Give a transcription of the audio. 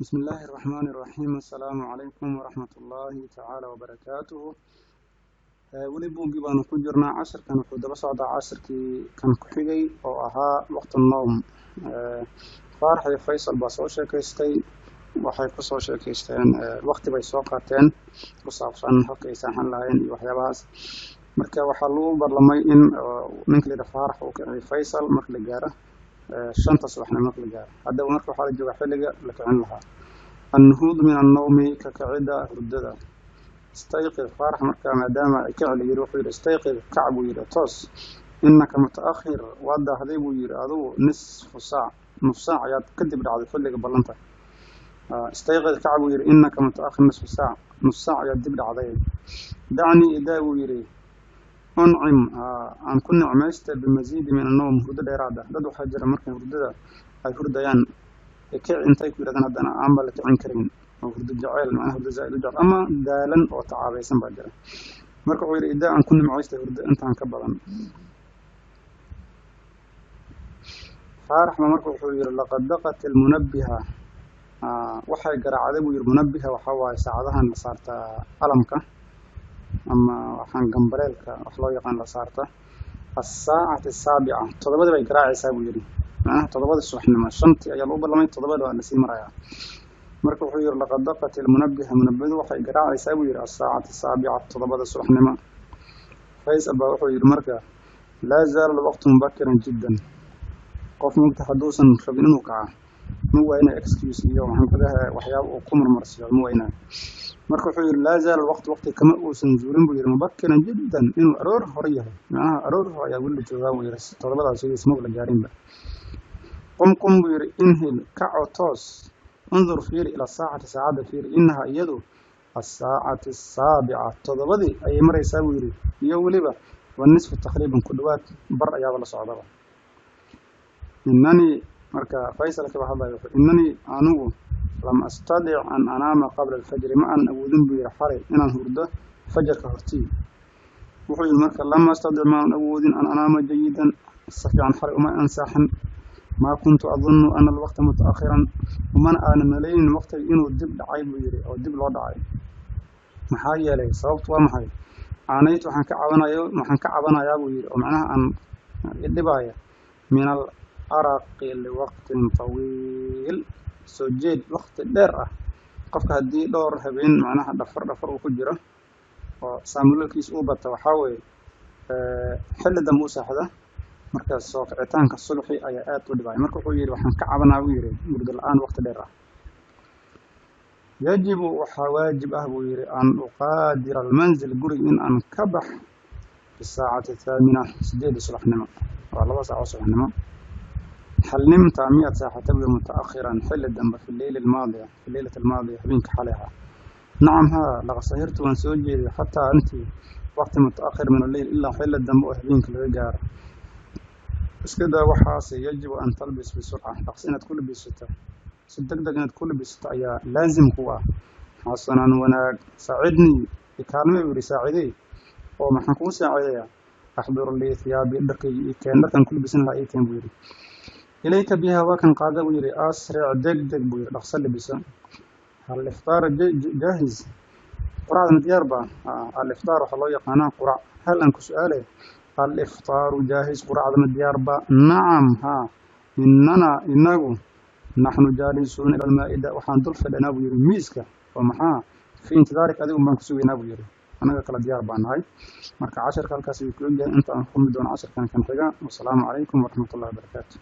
بسم الله الرحمن الرحيم. السلام عليكم ورحمة الله تعالى وبركاته. Weli buuggii baanu ku jirnaa. Cashirkan wuxuu daba socdaa cashirkii kan ku xigay oo ahaa وقت النوم. Faarax iyo Faysal baa soo sheekaystay. Waxay kusoo sheekaysteen, waqti bay soo qaateen ku saabsan halka ay seexan lahaayeen iyo waxyaabahaas. Marka waxaa lagu ballamay in ninka la yidhaha Faarax uu kiciyo Faysal marka la gaaro 5ta subaxnimo marka la gaaro. Haddaba marka waxaa la joogaa xilliga la kicin lahaa. النهوض من النوم, ka kicida hurdada. استيقظ. Faarax marka maadaama ay kici la yiri, wuxuu yidhi: استيقظ, kac buu yidhi, toos. إنك متأخر, waad daahday buu yidhi adugu. نصف ساعة, nus saac ayaad kadib dhacday xilliga ballanta. استيقظ, kac buu yidhi. إنك متأخر نصف ساعة, nus saac ayaad dib dhacday. دعني, idaa buu yidhi. أنعم, aan ku nicmaysta. بمزيد من النوم, hurdo dheeraad ah. Dad waxaa jira markay hurdada ay hurdayaan kici intay ku yidhahdaan haddana aanba la kicin karin, oo hurdo jecel, macnaha hurdo zaa'id u jecel ama daalan oo tacaabaysan baa jira. Marka wuxuu yidhi: idaa aan ku nimcaystay hurdo intaan ka badan. Faarax ba marka wuxuu yidhi: لقد دقت المنبه, waxay garaacday buu yidhi. Munabbiha waxaa waaye saacadahan la saartaa alamka ama waxaan gambaleelka wax loo yaqaan la saarta. الساعة السابعة, 7dii bay garaacaysaa buu yidhi, macnaha 7dii subaxnimo. 5tii ayaa lagu ballamay, 7da waa lasii marayaa. Marka wuxuu yidhi: لقد دقت المنبه, munabbihdu waxay garaacaysaa buu yidhi. الساعة السابعة, 7da subaxnimo. Faysal baa wuxuu yidhi marka: لا زال الوقت مبكرا جدا. Qof mugta hadduusan rabin inuu kaca ma waaynayo excuse iyo waxaan ku leeyahay waxyaaba uu ku marmarsiyo ma waynayo. Marka wuxuu yidhi: لا زال الوقت, waqti kama uusan zuulin buu yidhi. مبكرا جدا, inuu aroor hore yahay, macnaha aroor hore ayaa weli la joogaa buu yidhi. 7daas sheegaysa maba la gaarinba. قم, قم buu yidhi. انهض, kaco, toos. انظر, fiiri. إلى الساعة, saacadda fiiri. إنها, iyadu. الساعة السابعة, 7dii ayay maraysaa buu yidhi iyo weliba والنصف تقريبا, ku dhawaad bar ayaaba la socdaba. إنني, marka Faysalka baa hadlaya, wuxuu: إنني, anigu. لم أستطع أن أنام قبل الفجر, ma aanan awoodin buu yidhi xalay inaan hurdo fajarka hortii. Wuxuu yidhi marka: لم أستطع, ma aanan awoodin. أن أنام جيدا, si fiican xalay uma ansaaxan. ما كنت أظن أن الوقت متأخرا, umana aanan malaynin waqtiga inuu dib dhacay buu yidhi oo dib loo dhacay. Maxaa yeelay, sababtu waa maxay? عانيت, waxaan ka cabanayo, waxaan ka cabanayaa buu yidhi oo macnaha aan idhibaya. من الأرق لوقت طويل, soo jeed waqti dheer ah. Qofka haddii dhowr habeen macnaha dhafar dhafar uu ku jiro oo saamulalkiisa uu bata, waxaa weeye xilli dambe u seexda, markaas soo kicitaanka subaxii ayaa aad u dhibaya. Marka wuxuu yidhi: waxaan ka cabanaa buu yidhi hurdo la-aan waqti dheer ah. يجب, waxaa waajib ah buu yidhi. أن أغادر المنزل, guriga in aan ka bax. في الساعة الثامنة, 8 subaxnimo, waa 2 saac oo subaxnimo. هل نمت, miyaad seexatay buu متأخرا, xilli dambe. في الليل الماضية, في الليلة الماضية, habeenka xalay ahaa. نعم, haa. لقد سهرت, waan soo jeeday. حتى intii وقت متأخر من الليل, ilaa xilli dambe oo habeenka laga gaaro. Iska daa waxaase. يجب أن تلبس بسرعة, dhaqso inaad ku labisato, si deg deg inaad ku labisato ayaa laazim ku ah. حسنا, wanaag. ساعدني, ikaalme buu yidhi, saacidey. Oo maxaan kugu saacidayaa? أحضر لي ثيابي, dharkayga ii keen, dharkan ku labisan lahaa ii keen buu yidhi. إليك بها, waa kan, qaada buu yidhi. أسرع, deg deg buu yidhi, dhaqso labiso. هل الإفطار جاهز? Quraacdana diyaar ba? الإفطار waxaa loo yaqaanaa quraac. هل, aan ku su-aalay. الإفطار جاهز, quraacdana diyaar ba? نعم, haa. إننا, inagu. نحن جالسون إلى المائدة, waxaan dul fadhinaa buu yidhi miiska. Oo maxaa? في انتظارك, adigu baan ku sugaynaa buu yidhi. Anaga kala diyaar baan nahay. Marka casharka halkaas ayuu ku egyahay. Inta aan kulmi doono casharkan kan xiga, wasalaamu calaykum waraxmatullahi wabarakaatu.